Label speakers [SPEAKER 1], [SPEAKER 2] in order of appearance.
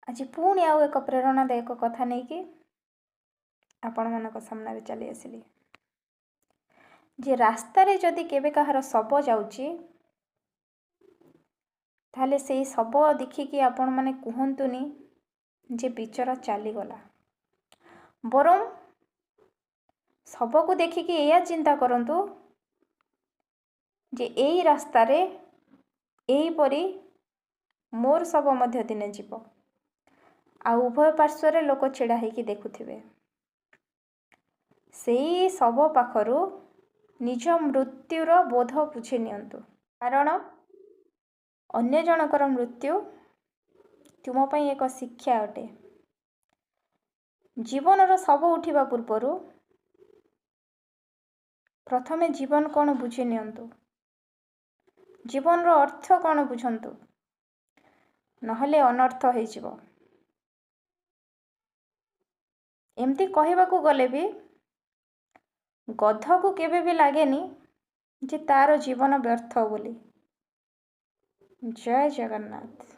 [SPEAKER 1] ଆଜି ପୁଣି ଆଉ ଏକ ପ୍ରେରଣାଦାୟକ କଥା ନେଇକି ଆପଣମାନଙ୍କ ସାମ୍ନାରେ ଚାଲି ଆସିଲି ଯେ ରାସ୍ତାରେ ଯଦି କେବେ କାହାର ଶବ ଯାଉଛି, ତାହେଲେ ସେଇ ଶବ ଦେଖିକି ଆପଣମାନେ କୁହନ୍ତୁନି ଯେ ବିଚରା ଚାଲିଗଲା, ବରଂ ଶବକୁ ଦେଖିକି ଏଇଆ ଚିନ୍ତା କରନ୍ତୁ ଯେ ଏଇ ରାସ୍ତାରେ ଏହିପରି ମୋର ଶବ ମଧ୍ୟ ଦିନେ ଯିବ ଆଉ ଉଭୟ ପାର୍ଶ୍ୱରେ ଲୋକ ଛିଡ଼ା ହେଇକି ଦେଖୁଥିବେ। ସେଇ ଶବ ପାଖରୁ ନିଜ ମୃତ୍ୟୁର ବୋଧ ବୁଝି ନିଅନ୍ତୁ, କାରଣ ଅନ୍ୟ ଜଣଙ୍କର ମୃତ୍ୟୁ ତୁମ ପାଇଁ ଏକ ଶିକ୍ଷା ଅଟେ। ଜୀବନର ଶବ ଉଠିବା ପୂର୍ବରୁ ପ୍ରଥମେ ଜୀବନ କ'ଣ ବୁଝି ନିଅନ୍ତୁ, ଜୀବନର ଅର୍ଥ କ'ଣ ବୁଝନ୍ତୁ, ନହେଲେ ଅନର୍ଥ ହେଇଯିବ। ଏମିତି କହିବାକୁ ଗଲେ ବି ଗଧକୁ କେବେ ବି ଲାଗେନି ଯେ ତା'ର ଜୀବନ ବ୍ୟର୍ଥ ବୋଲି। ଜୟ ଜଗନ୍ନାଥ।